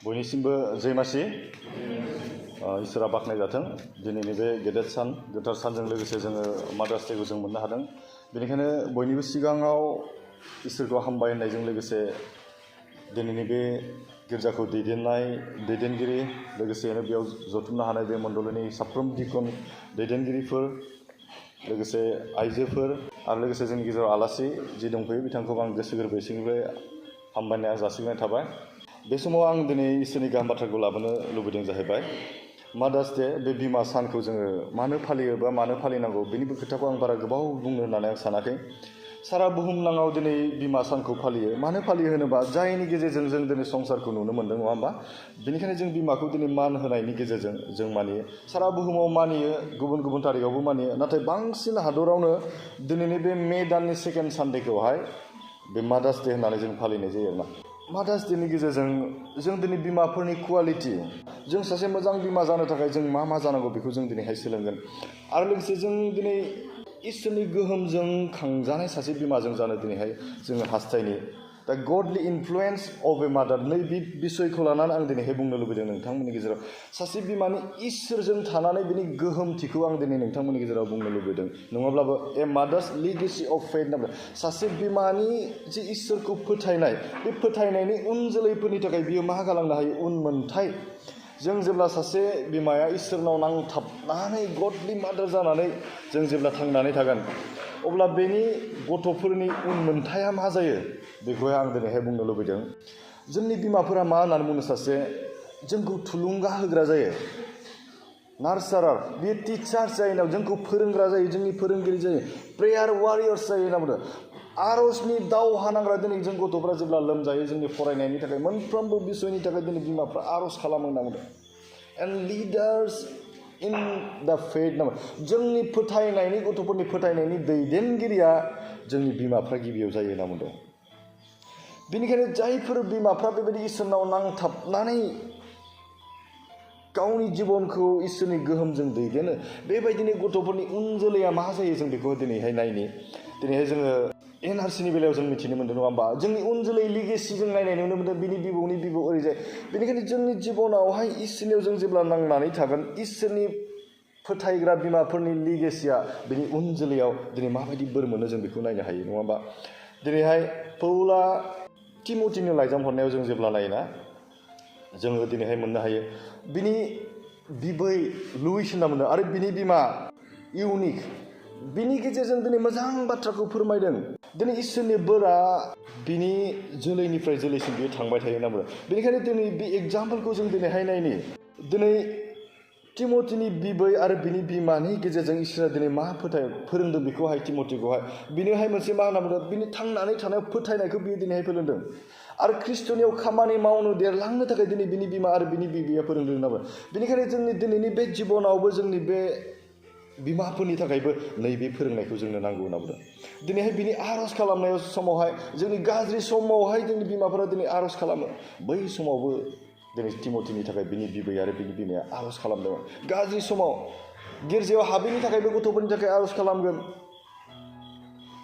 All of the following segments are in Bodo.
बयनिसिमबो जयमासि इसोरा बाख्नाय जाथों। दिनैनि बे गेदेर सान गोथार सानजों लोगोसे जोङो मादार्स डेखौ जों मोननो हादों। बेनिखायनो बयनिबो सिगाङाव इसोरखौ हामबाय होननायजों लोगोसे दिनैनि बे गिर्जाखौ दैदेननाय दैदेनगिरि लोगोसेनो बेयाव जथुमनो हानाय बे मण्डलीनि साफ्रोम दिकन दैदेनगिरिफोर लोगोसे आइजोफोर आरो लोगोसे जोंनि गेजेराव आलासि जि दंफैयो बिथांखौ आं गोसो गोरबोनिफ्राय हामबायनाय जासिनाय थाबाय। बे समाव आं दिनै इसोरनि गाहाम बाथ्राखौ लाबोनो लुबैदों जाहैबाय मादार्स डे बे बिमा सानखौ जोङो मानो फालियो बा मानो फालिनांगौ बेनि खोथाखौ आं बारा गोबाव बुंनो होननानै आं सानाखै। सारा बुहुमनाङाव दिनै बिमा सानखौ फालियो। मानो फालियो होनोबा जायनि गेजेरजों जों दिनै संसारखौ नुनो मोन्दों नङा होमबा। बेनिखायनो जों बिमाखौ दिनै मान होनायनि गेजेरजों जों मानियो। सारा बुहुमाव मानियो, गुबुन गुबुन तारिखावबो मानियो, नाथाय बांसिन हादरावनो दिनैनि बे मे दाननि सेकेन्ड सानडेखौहाय बे मादार्स डे होननानै जों फालिनाय जायो आरोना। मादार्स डेनि गेजेरजों जों दिनै बिमाफोरनि कुवालिटि, जों सासे मोजां बिमा जानो थाखाय जों मा मा जानांगौ बेखौ जों दिनैहाय सोलोंगोन। आरो लोगोसे जों दिनै इसोरनि गोहोमजों खांजानाय सासे बिमाजों जानो दिनैहाय जोङो हास्थायनि। दा गडलि इनफ्लुयेन्स अफ ए मादार नैबे बिसयखौ लानानै आं दिनैहाय बुंनो लुबैदों नोंथांमोननि गेजेराव। सासे बिमानि इसोरजों थानानै बिनि गोहोमथिखौ आं दिनै नोंथांमोननि गेजेराव बुंनो लुबैदों। नङाब्लाबो ए मादार्स लिगेसि अफ फेथ होनना सासे बिमानि जि इसोरखौ फोथायनाय, बे फोथायनायनि उन जोलैफोरनि थाखाय बियो मा खालामनो हायो उनमोनथाय। जों जेब्ला सासे बिमाया इसोरनाव नांथाबनानै गडलि मादार जानानै जों जेब्ला थांनानै थागोन, अब्ला बेनि गथ'फोरनि उनमोनथाया मा जायो बेखौहाय आं दिनैहाय बुंनो लुबैदों। जोंनि बिमाफोरा मा होननानै बुङो, सासे जोंखौ थुलुंगा होग्रा जायो, नार्सारार, बे टिचार्स जायो, जोंखौ फोरोंग्रा जायो, जोंनि फोरोंगिरि जायो, प्रेयार वारियर्स जायो होनना बुंदों। आरजनि दावहा नांग्रा दिनै जों गथ'फ्रा जेब्ला लोमजायो जोंनि फरायनायनि थाखाय मोनफ्रोमबो बिसयनि थाखाय दिनै बिमाफ्रा आरज खालामो होनना बुंदों। एन्ड लिडार्स इन द फेथ होनना बुंदों। जोंनि फोथायनायनि गथ'फोरनि फोथायनायनि दैदेनगिरिया जोंनि बिमाफ्रा गिबियाव जायो होनना बुंदों। बेनिखायनो जायफोर बिमाफ्रा बेबायदि इसोरनाव नांथाबनानै गावनि जिबनखौ इसोरनि गोहोमजों दैदेनो, बेबायदिनो गथ'फोरनि उन जोलैया मा जायो जों बेखौ दिनैहाय नायनि। दिनैहाय जोङो एनआरसिनि बेलायाव जों मिथिनो मोन्दों नङा होमबा। जोंनि उन जोलै लिगेसि जों नायनाय नुनो मोन्दों, बिनि बिबौनि बिबौ ओरैजाय। बेनिखायनो जोंनि जिबनावहाय इसोरनियाव जों जेब्ला नांनानै थागोन, इसोरनि फोथायग्रा बिमाफोरनि लिगेसिया बिनि उन जोलैयाव दिनै माबायदि बोर मोनो जों बेखौ नायनो हायो नङा होमबा। दिनैहाय पौला तिमथिनो लाइजाम हरनायाव जों जेब्ला नायोना, जोङो दिनैहाय मोननो हायो बिनि बिबै लुइस होनना मोनदों आरो बिनि बिमा इउनिक। बिनि गेजेरजों दिनै मोजां बाथ्राखौ फोरमायदों। दिनै इसोरनि बोरा बिनि जोलैनिफ्राय जोलैसिम बियो थांबाय थायो होनना बुंदों। बेनिखायनो दिनै बे एग्जाम्पलखौ जों दिनैहाय नायनि। दिनै तिमथिनि बिबै आरो बिनि बिमानि गेजेरजों इसोरा दिनै मा फोरोंदों बेखौहाय तिमथिखौहाय। बिनोहाय मोनसे मा होनना बुंदों, बिनि थांनानै थानायाव फोथायनायखौ बियो दिनैहाय फोरोंदों। आरो ख्रिस्ट'नियाव खामानि मावनो देरलांनो थाखाय दिनै बिनि बिमा आरो बिनि बिबैया फोरोंदों होनना बुंदों। बेनिखायनो जोंनि दिनैनि बे जिबनावबो जोंनि बे बिमाफोरनि थाखायबो नैबे फोरोंनायखौ जोंनो नांगौ होनना बुंदों। दिनैहाय बिनि आरज खालामनाय समावहाय, जोंनि गाज्रि समावहाय जोंनि बिमाफोरा दिनै आरज खालामो। बै समावबो दिनै तिमथिनि थाखाय बिनि बिबै आरो बिनि बिमाया आरज खालामदोंमोन। गाज्रि समाव गिर्जायाव हाबैनि थाखायबो गथ'फोरनि थाखाय आरज खालामगोन।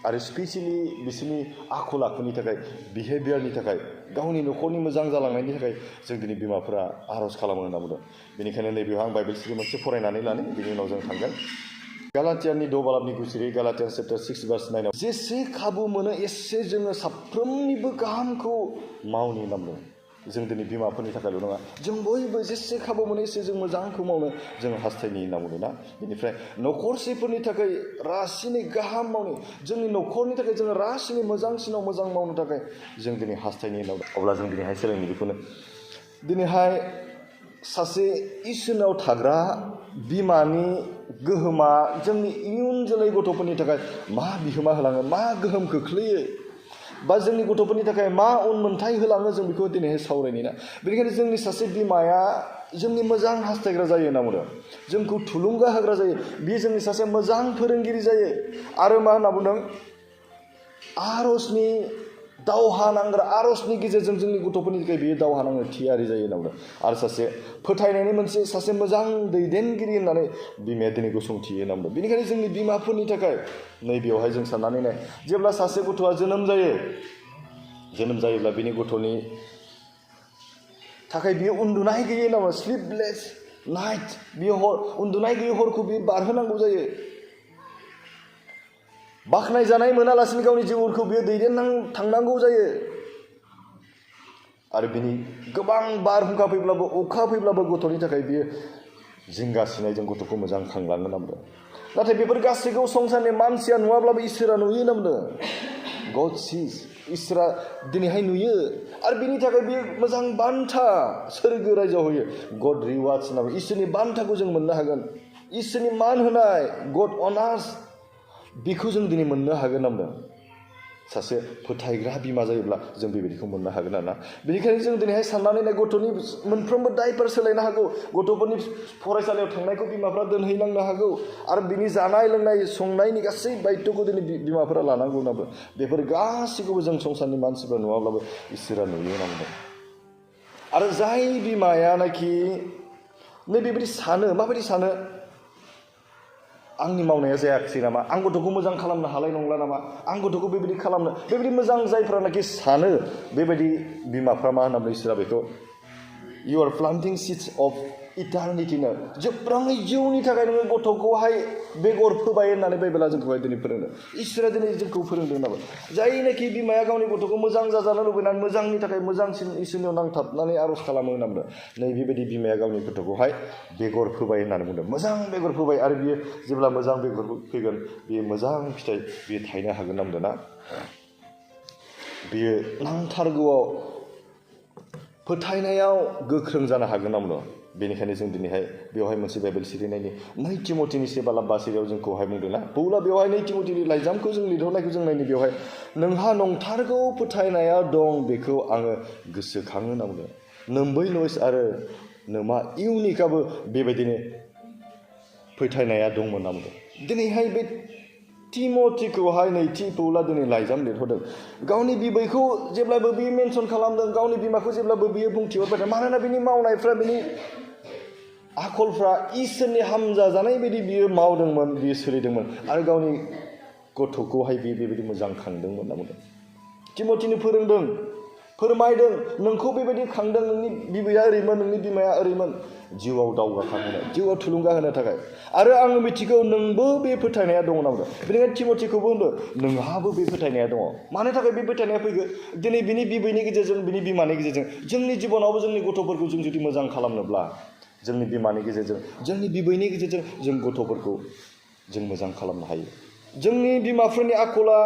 आरो स्पेसियेलि बिसोरनि आखल आखुनि थाखाय, बिहेभियारनि थाखाय, गावनि न'खरनि मोजां जालांनायनि थाखाय जों दिनै बिमाफोरा आरज खालामो होनना बुंदों। बेनिखायनो नैबेयाव आं बाइबेल स्टडि मोनसे फरायनानै लानो, बिनि उनाव जों थांगोन। गालातियाननि बालाबनि गुसिरै गालातियान चेप्टार 6 भार्स 9 आव जेसे खाबु मोनो एसे जोङो साफ्रोमनिबो गाहामखौ मावनि होनना बुंदों। जों दिनै बिमाफोरनि थाखायल' नङा, जों बयबो जेसे खाबु मोनो एसे जों मोजांखौ मावनो जों हास्थायनि होनना बुंदों ना। बेनिफ्राय न'खरसेफोरनि थाखाय रासिनै गाहाम मावनो, जोंनि न'खरनि थाखाय जोङो रासिनै मोजांसिनाव मोजां मावनो थाखाय जों दिनै हास्थायनि होनना बुंदों। अब्ला जों दिनैहाय सोलोंनि बेखौनो। दिनैहाय सासे इसोरनाव थाग्रा बिमानि गोहोमा जोंनि इयुन जोलै गथ'फोरनि थाखाय मा बिहोमा होलाङो, मा गोहोम खोख्लैयो, बा जोंनि गथ'फोरनि थाखाय मा उनमोनथाय होलाङो जों बेखौ दिनैहाय सावरायनि ना। बेनिखायनो जोंनि सासे बिमाया जोंनि मोजां हास्थायग्रा जायो होनना बुंदों। जोंखौ थुलुंगा होग्रा जायो। बियो जोंनि सासे मोजां फोरोंगिरि जायो। आरो मा होनना बुंदों, आरजनि दावहा नांग्रा, आरजनि गेजेरजों जोंनि गथ'फोरनि थाखाय बियो दावहा नांनो थियारि जायो होनना बुंदों। आरो सासे फोथायनायनि सासे मोजां दैदेनगिरि होननानै बिमाया दिनै गसंथियो होनना बुंदों। बेनिखायनो जोंनि बिमाफोरनि थाखाय नैबेयावहाय जों साननानै नाय, जेब्ला सासे गथ'आ जोनोम जायो, जोनोम जायोब्ला बिनि गथ'नि थाखाय बियो उन्दुनाय गैयै नामा स्लिपलेस नाइट बियो उन्दुनाय गैयै हरखौ बियो बारहोनांगौ जायो बाखनाय जानाय मोनालासिनो गावनि जिउखौ बियो थांनांगौ जायो आरो बिनि गोबां बारहुंखा फैब्लाबो अखा फैब्लाबो गथ'नि थाखाय बियो जिंगासिनायजों गथ'खौ मोजां खांलांनो नांदों नाथाय बेफोर गासैखौ संसारनि मानसिया नुवाब्लाबो इसोरा नुयो नांदों गड सिज इसोरा दिनैहाय नुयो आरो बिनि थाखाय बियो मोजां बान्था सोरगो रायजोआव होयो गड रिवार्ड्स होनना इसोरनि बान्थाखौ जों मोननो हागोन इसोरनि मान होनाय गड अनार्स बेखौ जों दिनै मोननो हागोन नांदों सासे फोथायग्रा बिमा जायोब्ला जों बेबायदिखौ मोननो हागोन आरोना बेनिखायनो जों दिनैहाय साननानै नाय गथ'नि मोनफ्रोमबो दायफोर सोलायनो हागौ गथ'फोरनि फरायसालियाव थांनायखौ बिमाफ्रा दोनहैनांनो हागौ आरो बिनि जानाय लोंनाय संनायनि गासै दायित्वखौ दिनै बिमाफोरा लानांगौ नांगौ बेफोर गासैखौबो जों संसारनि मानसिफ्रा नुवाब्लाबो इसोरा नुयो नांदों आरो जाय बिमायानाखि नैबेबायदि सानो माबायदि सानो आंनि मावनाया जायाखिसै नामा आं गथ'खौ मोजां खालामनो हालाय नंला नामा आं गथ'खौ बेबायदि खालामनो बेबायदि मोजां जायफ्रानाखि सानो बेबायदि बिमाफ्रा मा होनना बुङो इसोरा बेखौ इउ आर प्लान्टिं सिड्स अफ इटारनिटिनो जोबलाङै जिउनि थाखाय नोङो गथ'खौहाय बेगर फोबाय होननानै बाइबेला जोंखौहाय दिनै फोरोंदों इसोरा दिनै जोंखौ फोरोंदों होननानै जायनाखि बिमाया गावनि गथ'खौ मोजां जाजानो लुबैनानै मोजांनि थाखाय मोजांसिन इसोरनियाव नांथाबनानै आर'ज खालामो होनना बुंदों नै बेबायदि बिमाया गावनि गथ'खौहाय बेगर फोबाय होननानै बुंदों मोजां बेगर फोबाय आरो बियो जेब्ला मोजां बेगर फैगोन बियो मोजां फिथाइ बियो थायनो हागोन होनना बुंदों ना बियो नांथारगौआव फोथायनायाव गोख्रों जानो हागोन होनना बुंदों बेनिखायनो जों दिनैहाय बेवहाय मोनसे बाइबेल सिरिनायनि 2 तिमथिनि 7:12 जोंखौहाय बुंदोंना पौला बेवहाय 2 तिमथिनि लाइजामखौ जों लिरहरनायखौ जों नायनो बेवहाय नोंहा नंथारगौ फोथायनाया दं बेखौ आङो गोसोखाङो होनना बुंदों नोम्बै लइस आरो नोमा इउनिकाबो बेबायदिनो फोथायनाया दंमोन होनना बुंदों दिनैहाय बे तिमथिखौहाय 2 पौला दिनै लाइजाम लिरहरदों गावनि बिबैखौ जेब्लाबो बियो मेनसन खालामदों गावनि बिमाखौ जेब्लाबो बियो बुंथिहरबाय मानोना बिनि मावनायफ्रा बिनि आखलफ्रा इसोरनि हामजा जानाय बायदि बियो मावदोंमोन बियो सोलिदोंमोन आरो गावनि गथ'खौहाय बियो बेबायदि मोजां खांदोंमोन होनना बुंदों तिमथिनो फोरोंदों फोरमायदों नोंखौ बेबायदि खांदों नोंनि बिबैया ओरैमोन नोंनि बिमाया ओरैमोन जिउआव दावगाखांहोनो जिउआव थुलुंगा होनो थाखाय आरो आङो मिथिगौ नोंबो बे फोथायनाया दङ होनना बुंदों बेनिखायनो तिमथिखौबो होनदों नोंहाबो बे फोथायनाया दङ मानो थाखाय बे फोथायनाया फैगोन दिनै बिनि बिबैनि गेजेरजों बिनि बिमानि गेजेरजों जोंनि जिबनावबो जोंनि गथ'फोरखौ जों जुदि मोजां खालामनोब्ला जोंनि बिमानि गेजेरजों जोंनि बिबैनि गेजेरजों जों गथ'फोरखौ जों मोजां खालामनो हायो जोंनि बिमाफोरनि आखला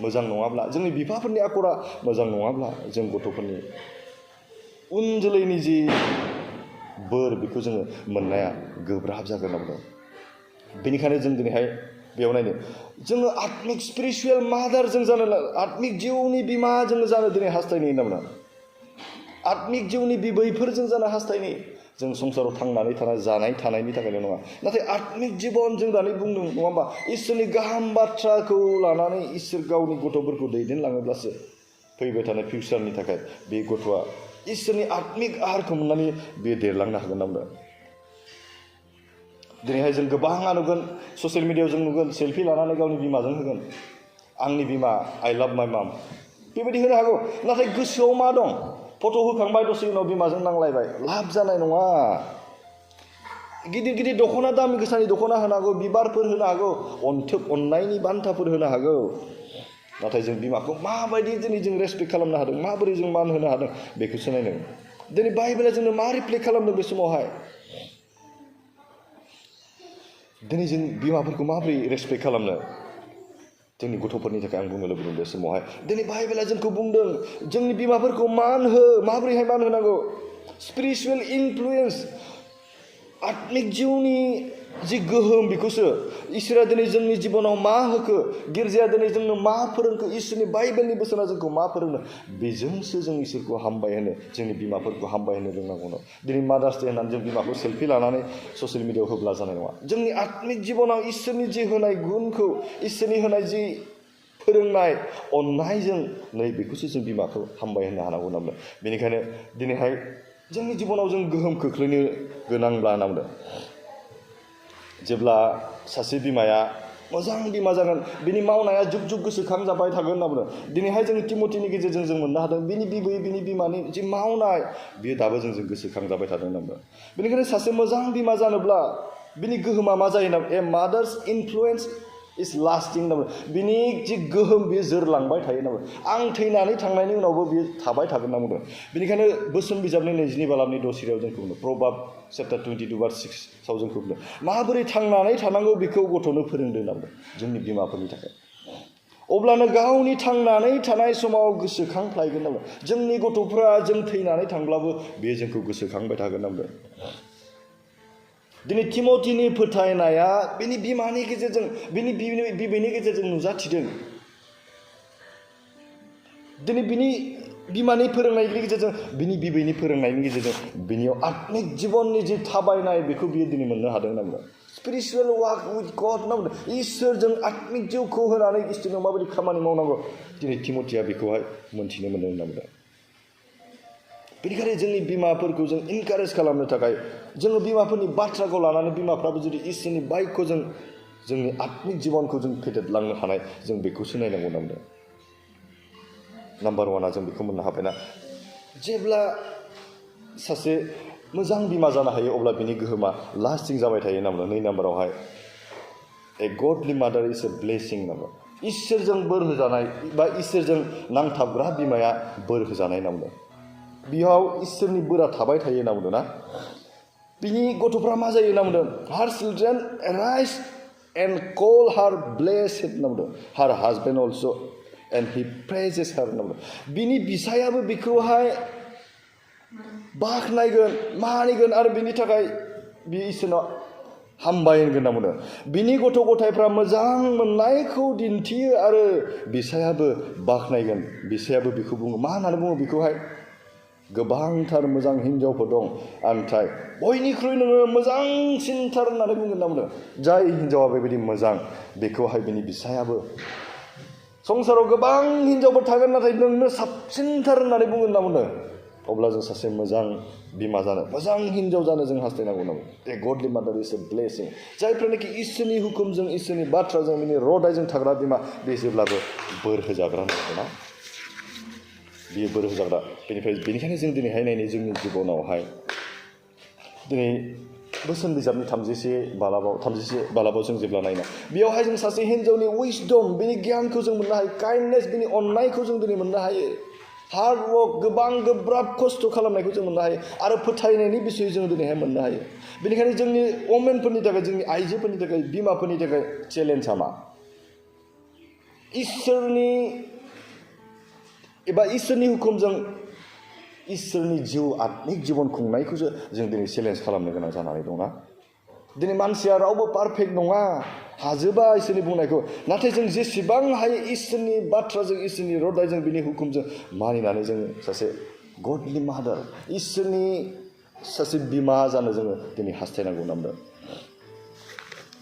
मोजां नङाब्ला जोंनि बिफाफोरनि आखला मोजां नङाब्ला जों गथ'फोरनि उन जोलैनि जि बोर बेखौ जोङो मोननाया गोब्राब जागोन होनना बुंदों बेनिखायनो जों दिनैहाय बेयाव नायनो जोङो आत्मिक स्पिरिचुवेल मादार जों जानो आत्मिक जिउनि बिमा जोङो जानो दिनै हास्थायनाय होनना बुंदों आत्मिक जिउनि बिबैफोरजों जानो हास्थायनाय जों संसाराव थांनानै जानाय थानायनि थाखायल' नङा नाथाय आत्मिक जिबन जों दानि बुंदों नङा होमबा इसोरनि गाहाम बाथ्राखौ लानानै इसोर गावनि गथ'फोरखौ दैदेनलाङोब्लासो फैबाय थानाय फिउचारनि थाखाय बे गथ'आ इसोरनि आत्मिक आहारखौ मोननानै बे देरलांनो हागोन होनना बुंदों दिनैहाय जों गोबाङा नुगोन ससियेल मिडियायाव जों नुगोन सेल्फि लानानै गावनि बिमाजों होगोन आंनि बिमा आइ लाभ माइ माम बेबायदि होनो हागौ नाथाय गोसोआव मा दं फट' होखांबाय दसे उनाव बिमाजों नांलायबाय लाब जानाय नङा गिदिर गिदिर दख'ना दामि गोसानि दख'ना होनो हागौ बिबारफोर होनो हागौ अनथोब अननायनि बान्थाफोर होनो हागौ नाथाय जों बिमाखौ माबायदि दिनै जों रेसपेक्ट खालामनो हादों माबोरै जों मान होनो हादों बेखौसो नायनो दिनै बाइबेला जोंनो मा रिफ्लेक्ट खालामदों बे समावहाय दिनै जों बिमाफोरखौ माबोरै रेसपेक्ट खालामनो जोंनि गथ'फोरनि थाखाय आं बुंनो लुबैदों बे समावहाय दिनै बाइबेला जोंखौ बुंदों जोंनि बिमाफोरखौ मान हो माबोरैहाय मान होनांगौ स्पिरिचुवेल इनफ्लुयेन्स आत्मिक जिउनि जि गोहोम बेखौसो इसोरा दिनै जोंनि जिबनाव मा होखो गिर्जाया दिनै जोंनो मा फोरोंखो इसोरनि बाइबेलनि बोसोना जोंखौ मा फोरोंनो बेजोंसो जों इसोरखौ हामबाय होनो जोंनि बिमाफोरखौ हामबाय होनो रोंनांगौ दिनै मादार्स डे होननानै जों बिमाखौ सेल्फि लानानै ससियेल मिडियायाव होब्ला जानाय नङा जोंनि आत्मिक जिबनाव इसोरनि जि होनाय गुनखौ इसोरनि होनाय जि फोरोंनाय अननायजों नै बेखौसो जों बिमाखौ हामबाय होनो हानांगौ होनना बुंदों बेनिखायनो दिनैहाय जोंनि जिबनाव जों गोहोम खोख्लैनो गोनांब्ला होनना बुंदों जेब्ला सासे बिमाया मोजां बिमा जागोन बिनि मावनाया जुग जुग गोसोखां जाबाय थागोन होनना बुंदों दिनैहाय जों तिमथिनि गेजेरजों जों मोननो हादों बिनि बिबै बिनि बिमानि जि मावनाय बियो दाबो जोंजों गोसोखां जाबाय थादों होनना बुंदों बेनिखायनो सासे मोजां बिमा जानोब्ला बिनि गोहोमा मा जायो होनना ए मादार्स इनफ्लुएन्स इज लास्टिं होनना बुंदों बिनि जि गोहोम बियो जोरलांबाय थायो होनना बुंदों आं थैनानै थांनायनि उनावबो बियो थाबाय थागोन होनना बुंदों बेनिखायनो बोसोन बिजाबनि 22 बालाबनि दसिरायाव जोंखौ बुंदों प्रभाब चैप्टार 22 भार्स 6 आव जोंखौ बुंदों माबोरै थांनानै थानांगौ बेखौ गथ'नो फोरोंदों होनना बुंदों जोंनि बिमाफोरनि थाखाय अब्लानो गावनि थांनानै थानाय समाव गोसोखांफ्लायगोन होनना बुंदों जोंनि गथ'फ्रा जों थैनानै थांब्लाबो बेयो जोंखौ गोसोखांबाय थागोन होनना बुंदों दिनै तिमथिनि फोथायनाया बिनि बिमानि गेजेरजों बिनि बिबैनि गेजेरजों नुजाथिदों दिनै बिनि बिमानि फोरोंनायनि गेजेरजों बिनि बिबैनि फोरोंनायनि गेजेरजों बिनियाव आत्मिक जिबननि जि थाबायनाय बेखौ बियो दिनै मोननो हादों होनना बुंदों स्पिरिचुवेल वाक उइथ गड होनना बुंदों इसोरजों आत्मिक जिउखौ होनानै इसोरजों माबायदि खामानि मावनांगौ दिनै तिमथिया बेखौहाय मोनथिनो मोनदों होनना बुंदों बेनिखायनो जोंनि बिमाफोरखौ जों इनकारेज खालामनो थाखाय जोङो बिमाफोरनि बाथ्राखौ लानानै बिमाफ्राबो जुदि इसोरनि बाइकखौ जों जोंनि आत्मिक जिबनखौ जों फेदेरलांनो हानाय जों बेखौसो नायनांगौ होनना बुंदों नाम्बार वानआ जों बेखौ मोननो हाबायना जेब्ला सासे मोजां बिमा जानो हायो अब्ला बिनि गोहोमा लास्टिं जाबाय थायो होनना बुंदों 2 नाम्बारावहाय ए गडलि मादार इज ए ब्लेसिं होनना बुंदों इसोरजों बोर होजानाय बा इसोरजों नांथाबग्रा बिमाया बोर होजानाय होनना बुंदों बियाव इसोरनि बोरा थाबाय थायो होनना बुंदों ना बिनि गथ'फ्रा मा जायो होनना बुंदों हार चिल्ड्रेन राइज एन्ड कल हार ब्लेसड होनना बुंदों हार husband also and he praises हार होनना बुंदों बिनि बिसायाबो बिखौहाय बाख्नायगोन मानिगोन आरो बिनि थाखाय बि इसोरनाव हामबाय होनगोन होनना बुंदों बिनि गथ' गथायफ्रा मोजां मोननायखौ दिन्थियो आरो बिसायाबो बाख्नायगोन बिसायाबो बेखौ बुङो मा होननानै बुङो बेखौहाय गोबांथार मोजां हिन्जावफोर दं ओमफ्राय बयनिख्रुइ नोङो मोजांसिनथार होननानै बुंगोन होनना बुंदों जाय हिन्जावा बेबायदि मोजां बेखौहाय बिनि बिसायाबो संसाराव गोबां हिन्जावफोर थागोन नाथाय नोंनो साबसिनथार होननानै बुंगोन होनना बुंदों अब्ला जों सासे मोजां बिमा जानो मोजां हिन्जाव जानो जों हास्थायनांगौ होनना बुंदों ए गडलि मादार इज ए ब्लेसिं जायफ्रानोखि इसोरनि हुकुमजों इसोरनि बाथ्राजों बिनि रदायजों थाग्रा बिमा बे जेब्लाबो बोर होजाग्रा नंगौना बियो बोर होजाग्रा बेनिखायनो जों दिनैहाय नायनो जोंनि जिबनावहाय दिनै बोसोन बिजाबनि 34 बालाबाव जों जेब्ला नायना बेयावहाय जों सासे हिन्जावनि उइसडम बिनि गियानखौ जों मोननो हायो काइन्डनेस बिनि अननायखौ जों दिनै मोननो हायो हार्ड वर्क गोबां गोब्राब खस्थ' खालामनायखौ जों मोननो हायो आरो फोथायनायनि बिसयै जों दिनैहाय मोननो हायो बेनिखायनो जोंनि वमेनफोरनि थाखाय जोंनि आइजोफोरनि थाखाय बिमाफोरनि थाखाय चेलेन्जआ मा इसोरनि हुकुमजों इसोरनि जिउ आत्मिक जिबन खुंनायखौसो जों दिनै चेलेन्ज खालामनो गोनां जानानै दंना दिनै मानसिया रावबो पारफेक्ट नङा हाजोबा इसोरनि बुंनायखौ नाथाय जों जेसेबां हायो इसोरनि बाथ्राजों इसोरनि रदायजों बिनि हुकुमजों मानिनानै जोङो सासे गडलि मादार इसोरनि सासे बिमा जानो जोङो दिनै हास्थायनांगौ होनना बुंदों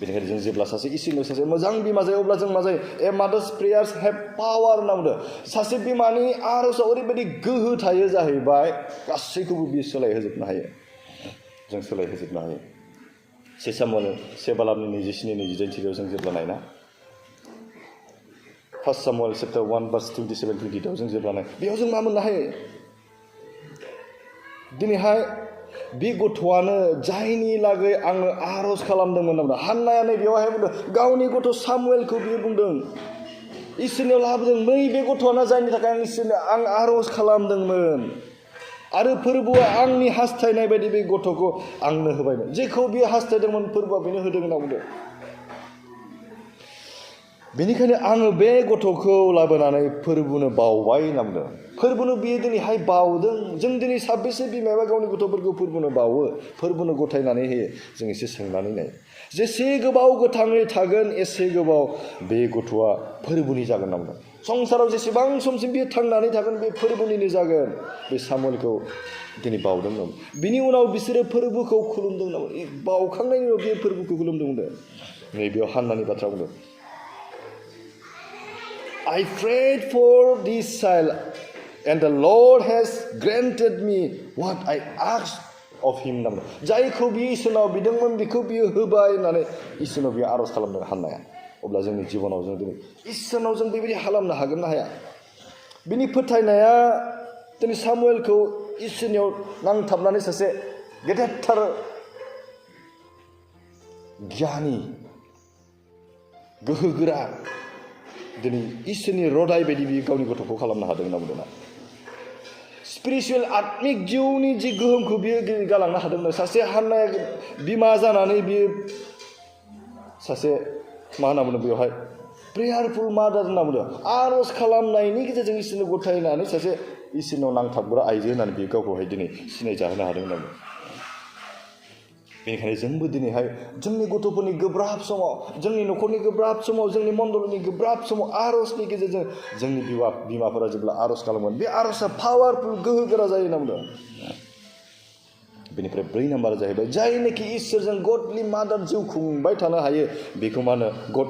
बेनिखायनो जों जेब्ला सासे इसोरनि सासे मोजां बिमा जायो अब्ला जों मा जायो ए मादार्स प्रेयार्स हेभ पावार होनना बुंदों सासे बिमानि आर'जआव ओरैबायदि गोहो थायो जाहैबाय गासैखौबो बियो सोलायहोजोबनो हायो जों सोलायहोजोबनो हायो 1 सामुएल 1 बालाबनि 27-28 जों जेब्ला नायना 1 सामुएल चैप्टार 1 भार्स 27-28 जों जेब्ला नाय बेयाव जों मा मोननो हायो दिनैहाय बे गथ'आनो जायनि लागै आङो आर'ज खालामदोंमोन होनना बुंदों हान्नाया नै बेवहाय बुंदों गावनि गथ' सामुएलखौ बियो बुंदों इसोरनियाव लाबोदों नैबे गथ'आनो जायनि थाखाय आं आर'ज खालामदोंमोन आरो फोरबोआ आंनि हास्थायनाय बायदि बे गथ'खौ आंनो होबायमोन जेखौ बियो हास्थायदोंमोन फोरबोआ बेनो होदों होनना बुंदों बेनिखायनो आङो बे गथ'खौ लाबोनानै फोरबोनो बावबाय होनना बुंदों फोरबोनो बियो दिनैहाय बावदों जों दिनै साबेसे बिमाया गावनि गथ'फोरखौ फोरबोनो बावो फोरबोनो गथायनानै होयो जों एसे सोंनानै नाय जेसे गोबाव गोथाङै थागोन एसे गोबाव बे गथ'आ फोरबोनि जागोन होनना बुंदों संसाराव जेसेबां समसिम बियो थांनानै थागोन बे फोरबोनिनो जागोन बे सामुएलखौ दिनै बावदों होनना बिनि उनाव बिसोरो फोरबोखौ खुलुमदों होनना बावखांनायनि उनाव बे फोरबोखौ खुलुमदों होनदों नैबेयाव हान्नानि बाथ्रा बुंदों I prayed for this child and the Lord has granted me what I asked of him होनना बुंदों जायखौ बियो इसोरनाव बिदोंमोन बेखौ बियो होबाय होननानै इसोरनाव बियो आर'ज खालामदों हान्नाया अब्ला जोंनि जिबनाव जों दिनै इसोरनाव जों बेबायदि खालामनो हागोन ना हाया? बिनि फोथायनाया दिनै सामुएलखौ इसोरनियाव नांथाबनानै सासे गेदेरथार गियानि गोहोगोरा दिनै इसोरनि रदाय बायदि बियो गावनि गथ'खौ खालामनो हादों होनना बुंदोंना। स्पिरिचुवेल आत्मिक जिउनि जि गोहोमखौ बियो गालांनो हादोंमोन। सासे हान्नाया बिमा जानानै बियो सासे मा होनना बुंदों बेवहाय प्रेयारफुल मादार होनना बुंदों। आर'ज खालामनायनि गेजेरजों इसोरनो गथायनानै सासे इसोरनाव नांथाबग्रा आइजो होननानै बियो गावखौहाय दिनै सिनायजाहोनो हादों होनना बुंदों। बेनिखायनो जोंबो दिनैहाय जोंनि गथ'फोरनि गोब्राब समाव, जोंनि न'खरनि गोब्राब समाव, जोंनि मण्डलनि गोब्राब समाव आर'जनि गेजेरजों जोंनि बिमाफोरा जेब्ला आर'ज खालामगोन, बे आर'जआ पावारफुल गोहोगोरा जायो होनना बुंदों। बेनिफ्राय 4 नाम्बारा जाहैबाय जायनोखि इसोरजों गडलि मादार जिउ खुंबाय थानो हायो बेखौ मा होनो गड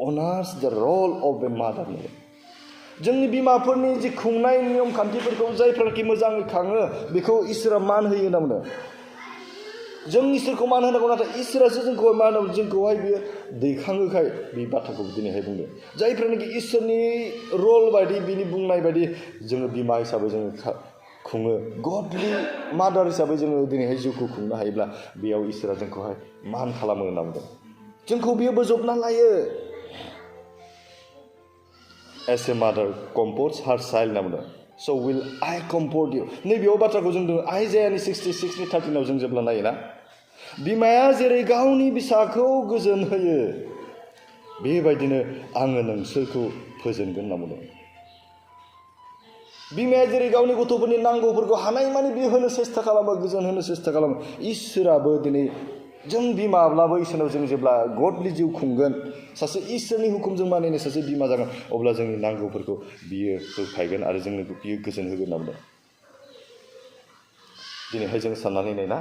अनार्स द रल अफ ए मादार। जोंनि बिमाफोरनि जि खुंनाय नियम खान्थिफोरखौ जायफ्राखि मोजाङै खाङो बेखौ इसोरा मान होयो होनना बुंदों। जों इसोरखौ मान होनांगौ, नाथाय इसोरासो जोंखौहाय मा होनांगौ, जोंखौहाय बियो दैखाङोखाय बे बाथ्राखौ दिनैहाय बुंदों। जायफ्रानोखि इसोरनि रल बायदि बिनि बुंनाय बायदि जोङो बिमा हिसाबै जोङो खुङो, गडलि मादार हिसाबै जोङो दिनैहाय जिउखौ खुंनो हायोब्ला बेयाव इसोरा जोंखौहाय मान खालामो होनना बुंदों। जोंखौ बियो बोजबना लायो। एस ए मादार कम्फर्ट्स हार चाइल्ड होनना बुंदों। स' विल आइ कम्फर्ट इउ। नैबेयाव बाथ्राखौ जों दङ आइजायानि 66:13 जों जेब्ला नायोना, बिमाया जेरै गावनि फिसाखौ गोजोन होयो बेबायदिनो आङो नोंसोरखौ फोजोनगोन होनना बुंदों। बिमाया जेरै गावनि गथ'फोरनि नांगौफोरखौ हानायमानि बियो होनो सेस्था खालामो, गोजोन होनो सेस्था खालामो, इसोराबो दिनै जों बिमाब्लाबो इसोरनाव जों जेब्ला गडलि जिउ खुंगोन, सासे इसोरनि हुकुमजों मानिनाय सासे बिमा जागोन, अब्ला जोंनि नांगौफोरखौ बियो होफायगोन आरो जोंनो बियो गोजोन होगोन होनना बुंदों। दिनैहाय जों साननानै नायना,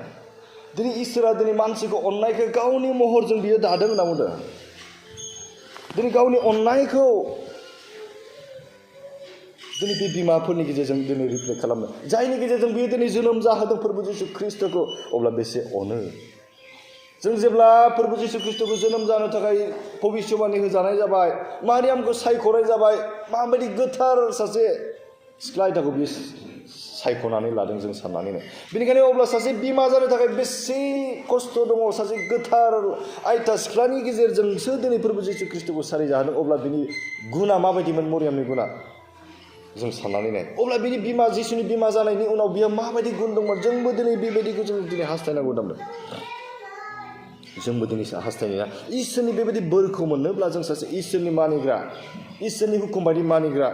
दिनै इसोरा दिनै मानसिखौ अननायखौ गावनि महरजों बियो दादों होनना बुंदों। दिनै गावनि अननायखौ दिनै बे बिमाफोरनि गेजेरजों दिनै रिफ्लेक्ट खालामनो, जायनि गेजेरजों बियो दिनै जोनोम जाहोदों फोरबो जिसु ख्रिस्ट'खौ, अब्ला बेसे अनो। जों जेब्ला फोरबो जिसु ख्रिस्ट'खौ जोनोम जानो थाखाय भबिष्यबाणी होजानाय जाबाय, मारियामखौ सायख'नाय जाबाय, माबायदि गोथार सासे सिख्ला आयदाखौ बियो सायख'नानै लादों जों साननानै नाय। बेनिखायनो अब्ला सासे बिमा जानो थाखाय बेसे खस्थ' दङ, सासे गोथार आयथा सिख्लानि गेजेरजोंसो दिनै फोरबो जिसु ख्रिस्ट'खौ सारि जाहोदों। अब्ला बिनि गुना माबायदिमोन, मरियामनि गुना जों साननानै नाय। अब्ला बिनि बिमा, जिसुनि बिमा जानायनि उनाव बियो माबायदि गुन दंमोन। जोंबो दिनै बेबायदिखौ जों दिनै हास्थायनांगौ दंमोन। जोंबो दिनै हास्थायनाया इसोरनि बेबायदि बोरखौ मोननोब्ला जों सासे इसोरनि मानिग्रा, इसोरनि हुकुम बायदि मानिग्रा,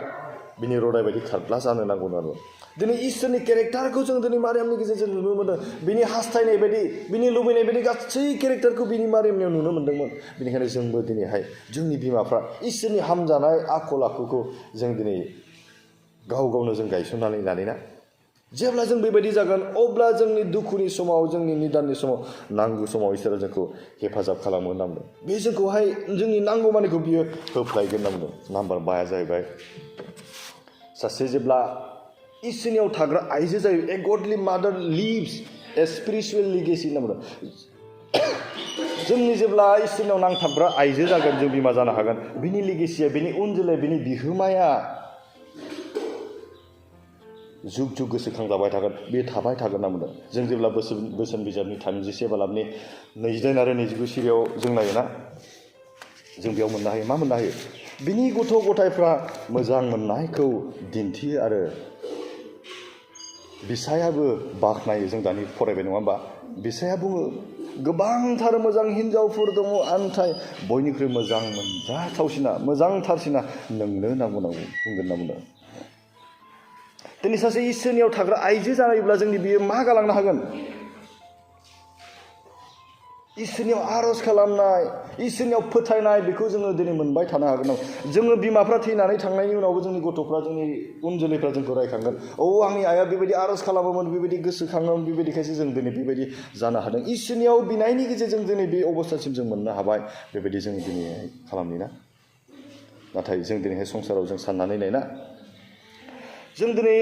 बिनि रदाय बायदि खारब्ला जानो नांगौ आरो। दिनै इसोरनि केरेक्टारखौ जों दिनै मारियामनि गेजेरजों नुनो मोनदों। बिनि हास्थायनाय बायदि, बिनि लुबैनाय बायदि गासै केरेक्टारखौ बिनि मारियामनियाव नुनो मोन्दोंमोन। बेनिखायनो जोंबो दिनैहाय जोंनि बिमाफ्रा इसोरनि हामजानाय आखल आखुखौ जों दिनै गाव गावनो जों गायसननानै लानाय ना। जेब्ला जों बेबायदि जागोन, अब्ला जोंनि दुखुनि समाव, जोंनि निदाननि समाव, नांगौ समाव इसोरा जोंखौ हेफाजाब खालामो होनना बुंदों। बे जोंखौहाय जोंनि नांगौ मानिखौ बियो होफ्लायगोन होनना बुंदों। नाम्बार 5 जाहैबाय सासे जेब्ला इसोरनियाव थाग्रा आइजो जायो, ए गडलि मादार लिभ्स ए स्पिरिचुवेल लिगेसि होनना बुंदों। जोंनि जेब्ला इसोरनियाव नांथाबग्रा आइजो जागोन, जों बिमा जानो हागोन, बिनि लिगेसिया, बिनि उन जोलै, बिनि बिहोमाया जुग जुग गोसोखांजाबाय थागोन, बे थाबाय थागोन होनना बुंदों। जों जेब्ला बोसोन बिजाबनि 37 बालाबनि 29 आरो 29 सिरियाव जों नायोना, जों बेयाव मोननो हायो, मा मोननो हायो, बिनि गथ' गथायफ्रा मोजां मोननायखौ दिन्थियो आरो बिसायाबो बाख्नायो। जों दानि फरायबाय नङा होमबा? बिसाया बुङो, गोबांथार मोजां हिन्जावफोर दङ, आन्थाय बयनिख्रुइ मोजां मोनजाथावसिना, मोजांथारसिना नोंनो नांगौ बुंगोन होनना बुंदों। दिनै सासे इसोरनियाव थाग्रा आइजो जायोब्ला जोंनि बियो मा गालांनो हागोन? इसोरनियाव आर'ज खालामनाय, इसोरनियाव फोथायनाय, बेखौ जोङो दिनै मोनबाय थानो हागोन। जोङो बिमाफ्रा थैनानै थांनायनि उनावबो जोंनि गथ'फ्रा, जोंनि उन जोलैफ्रा जोंखौ रायखांगोन, आंनि आइया बेबायदि आर'ज खालामोमोन, बेबायदि गोसोखाङोमोन, बेबायदिखायसो जों दिनै बेबायदि जानो हादों। इसोरनियाव बिनायनि गेजेरजों दिनै बे अबस्थासिम जों मोननो हाबाय। बेबायदि जों दिनैहाय खालामनि ना। नाथाय जों दिनैहाय संसाराव जों साननानै नायना, जों दिनै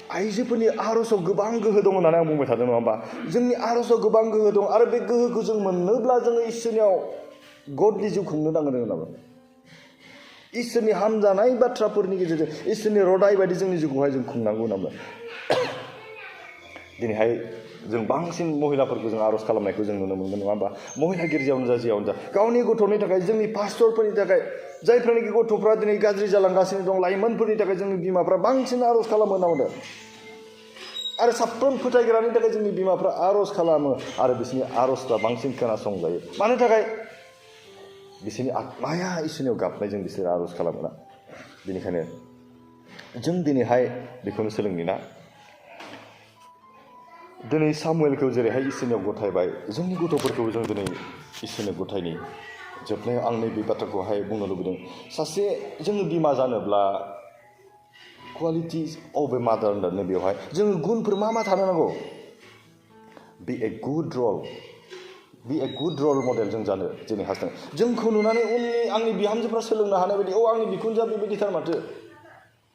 आइजोफोरनि आर'जआव गोबां गोहो दं होननानै आं बुंबाय थादों नङा होमबा? जोंनि आर'जआव गोबां गोहो दं, आरो बे गोहोखौ जों मोननोब्ला जोङो इसोरनियाव गदलि जिउ खुंनो नांगोन होनाबो इसोरनि हामजानाय बाथ्राफोरनि गेजेरजों इसोरनि रदाय बायदि जोंनि जिउखौहाय जों खुंनांगौ होनाबो दिनैहाय जों बांसिन महिलाफोरखौ जों आर'ज खालामनायखौ जों नुनो मोनगोन नङा होमबा महिला गिर्जायावनो जा जियावनो जा गावनि गथ'नि थाखाय जोंनि पास्टरफोरनि थाखाय जायफ्रानोखि गथ'फ्रा दिनै गाज्रि जालांगासिनो दं लाइमोनफोरनि थाखाय जोंनि बिमाफ्रा बांसिन आर'ज खालामो होनना बुंदों आरो साफ्रोम फोथायग्रानि थाखाय जोंनि बिमाफ्रा आर'ज खालामो आरो बिसोरनि आर'जफ्रा बांसिन खोनासंजायो मानो थाखाय बिसोरनि आत्माया इसोरनियाव गाबनायजों बिसोर आर'ज खालामोना बेनिखायनो जों दिनैहाय बेखौनो सोलोंनि ना दिनै सामुएलखौ जेरैहाय इसोरनियाव गथायबाय जोंनि गथ'फोरखौ जों दिनै इसोरनो गथायनि जोबनायाव आं नैबे बाथ्राखौहाय बुंनो लुबैदों सासे जोङो बिमा जानोब्ला क्वालिटिस अफ ए मादार होननानै बेवहाय जोङो गुनफोर मा थानो नांगौ बि ए गुड रल मडेल जों जानो दिनै हास्थायदों जोंखौ नुनानै उननि आंनि बिहामजोफ्रा सोलोंनो हानाय बायदि आंनि बिखुनजोआ बेबायदिथार माथो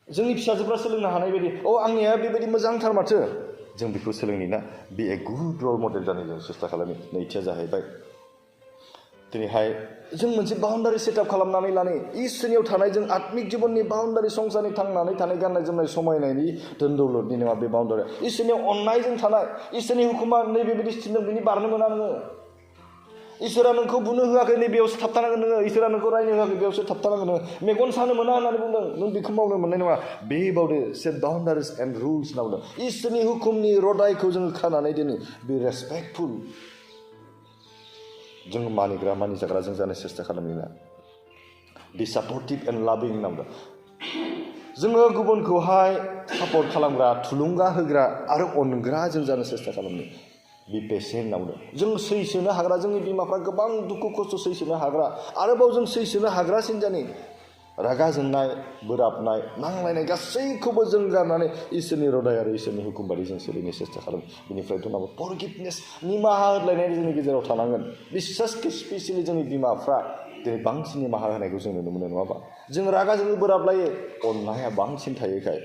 जोंनि फिसाजोफ्रा सोलोंनो हानाय बायदि आंनिया बेबायदि मोजांथार माथो जों बेखौ सोलोंनि ना बि ए गुड रल मडेल जानो जों सेस्था खालामो नैथिया जाहैबाय दिनैहाय जों मोनसे बाउन्डारि सेटआप खालामनानै लानो इसोरनियाव थानाय जों आत्मिक जिबननि बाउन्डारि संसारनि थांनानै थानाय गाननाय जोमनाय समायनायनि धोन दौलतनि नङा बे बाउन्डारिया इसोरनियाव अननायजों थानाय इसोरनि हुकुमा नैबेबायदि थिनदों बिनि बारनो मोना नोङो इसोरा नोंखौ बुनो होआखै नैबेयावसो थाबथानांगोन नोङो इसोरा नोंखौ रायनो होआखै बेयावसो थाबथानांगोन नोङो मेगन सानो मोना होननानै बुंदों नों बेखौ मावनो मोननाय नङा बे बावदो सेट बाउन्डारिस एन्ड रुल्स होनना बुंदों इसोरनि हुकुमनि रदायखौ जोङो खानानै दोनो बे रेसपेक्टफुल जों मानिग्रा मानिजाग्रा जों जानो सेस्था खालामनो बि सापर्टिभ एन्ड लाभिं होनना बुंदों जोङो गुबुनखौहाय सापर्ट खालामग्रा थुलुंगा होग्रा आरो अनग्रा जों जानो सेस्था खालामनो बि पेसेन्ट होनना बुंदों जों सैसोनो हाग्रा जोंनि बिमाफ्रा गोबां दुखु खस्थ' सैसोनो हाग्रा आरोबाव जों सैसोनो हाग्रासिन जानि रागा जोंनाय बोराबनाय नांलायनाय गासैखौबो जों गारनानै इसोरनि रदाय आरो इसोरनि हुकुम बायदि जों सोलिनो सेस्था खालाम बेनिफ्राय दंबावो फरगिभनेस निमाहा होलायनाय जोंनि गेजेराव थानांगोन बिसेसके स्पेसियेलि जोंनि बिमाफ्रा दिनै बांसिन निमाहा होनायखौ जों नुनो मोनो नङाबा जों रागा जोंनो बोराबलायो अननाया बांसिन थायोखाय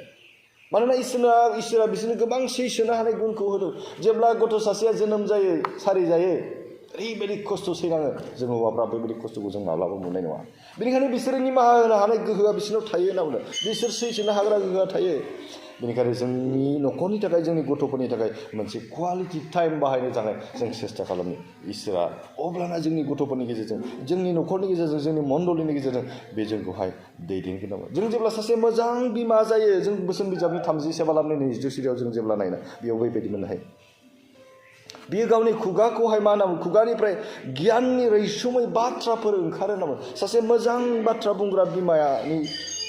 मानोना इसोरा बिसोरनो गोबां सैसोनो हानाय गुनखौ होदों जेब्ला गथ' सासेया जोनोम जायो सारि जायो ओरैबायदि खस्थ' सैनाङो जों हौवाफ्रा बेबायदि खस्थ'खौ जों माब्लाबा मोननाय नङा बेनिखायनो बिसोरो निमाहा होनो हानाय गोहोआ बिसोरनाव थायो होनना बुंदों बिसोर सैसोनो हाग्रा गोहोआ थायो बेनिखायनो जोंनि न'खरनि थाखाय जोंनि गथ'फोरनि थाखाय मोनसे क्वालिटि टाइम बाहायनो थाखाय जों सेस्था खालामो इसोरा अब्लाना जोंनि गथ'फोरनि गेजेरजों जोंनि न'खरनि गेजेरजों जोंनि मण्डलिनि गेजेरजों बे जोंखौहाय दैदेनगोन नामा जों जेब्ला सासे मोजां बिमा जायो जों बोसोन बिजाबनि 37 लाबनि 22 सिरियाव जों जेब्ला नायना बेयाव बेबायदि मोननो हायो बियो गावनि खुगाखौहाय मा होनामोन खुगानिफ्राय गियाननि रैसुमै बाथ्राफोर ओंखारो होनामोन सासे मोजां बाथ्रा बुंग्रा बिमायानि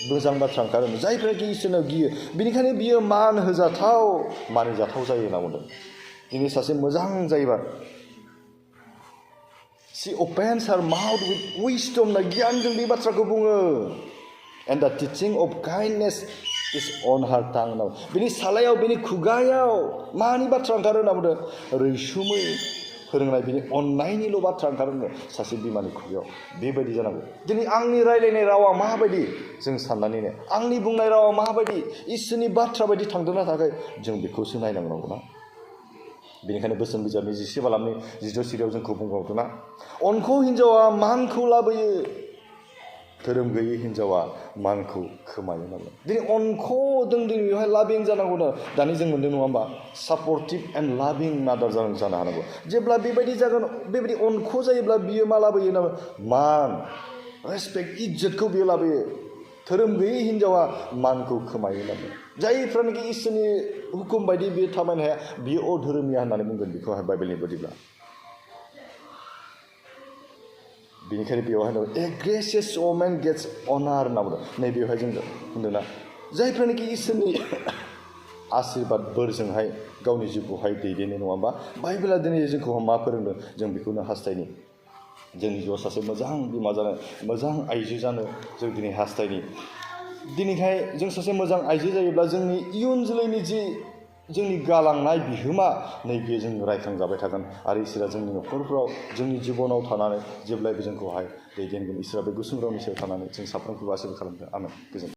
मोजां बाथ्रा ओंखारो जायफ्राखि इसोरनाव गियो बेनिखायनो बियो मान होजाथाव मानिजाथाव जायो होनना बुंदों दिनै सासे मोजां जायोबा she opens her mouth with wisdom ना गियानजों बे बाथ्राखौ बुङो and the teaching of kindness is on her tongue now बिनि सालायाव बिनि खुगायाव मानि बाथ्रा ओंखारो होनना बुंदों रैसुमै फोरोंनाय बिनि अननायनिल' बाथ्रा ओंखारो सासे बिमानि खुगायाव बेबायदि जानांगौ दिनै आंनि रायलायनाय रावा माबायदि जों साननानैनो आंनि बुंनाय रावा माबायदि इसोरनि बाथ्रा बायदि थांदोंना थाखाय जों बेखौसो नायनांगौ ना बेनिखायनो बोसोन बिजाबनि 11 बालामनि 12 सिरियाव जोंखौ बुंबावदोंना अनखौ हिन्जावा मानखौ लाबोयो धोरोम गैयै हिन्जावा मानखौ खोमायो नालाय दिनै अनख'दों दिनै बेवहाय लाभिं जानांगौनो दानि जों मोनदों नङा होमबा सापर्टिभ एन्ड लाभिं मादार जानो हानांगौ जेब्ला बेबायदि जागोन बेबायदि अनख' जायोब्ला बियो मा लाबोयो ना मान रेसपेक्ट इज्जतखौ बियो लाबोयो धोरोम गैयै हिन्जावा मानखौ खोमायो नालाय जायफ्रानोखि इसोरनि हुकुम बायदि बियो थाबायनो हाया बियो अधोरोमिया होननानै बुंगोन बेखौहाय बाइबेलनि बायदिब्ला बेनिखायनो बेवहाय ए ग्रेसियास वमेन गेट्स अनार होनना बुंदों नैबेवहाय जों बुंदोंना जायफ्रानोखि इसोरनि आशीर्बाद बोरजोंहाय गावनि जिउखौहाय दैदेनो नङा होमबा बाइबेला दिनै जोंखौ मा फोरोंदों जों बेखौनो हास्थायनि जोंनि जिउआव सासे मोजां बिमा जानो मोजां आइजो जानो जों दिनै हास्थायनि दिनैहाय जों सासे मोजां आइजो जायोब्ला जोंनि इयुन जोलैनि जि जोंनि गालांनाय बिहोमा नैबे जों रायखांजाबाय थागोन आरो इसोरा जोंनि न'खरफ्राव जोंनि जिबनाव थानानै जेब्लायबो जोंखौहाय दैदेनगोन इसोरा बे गुसुं रावनि सायाव थानानै जों साफ्रोमखौबो आशीर्बाद खालामदों आमेन गोजोन्थों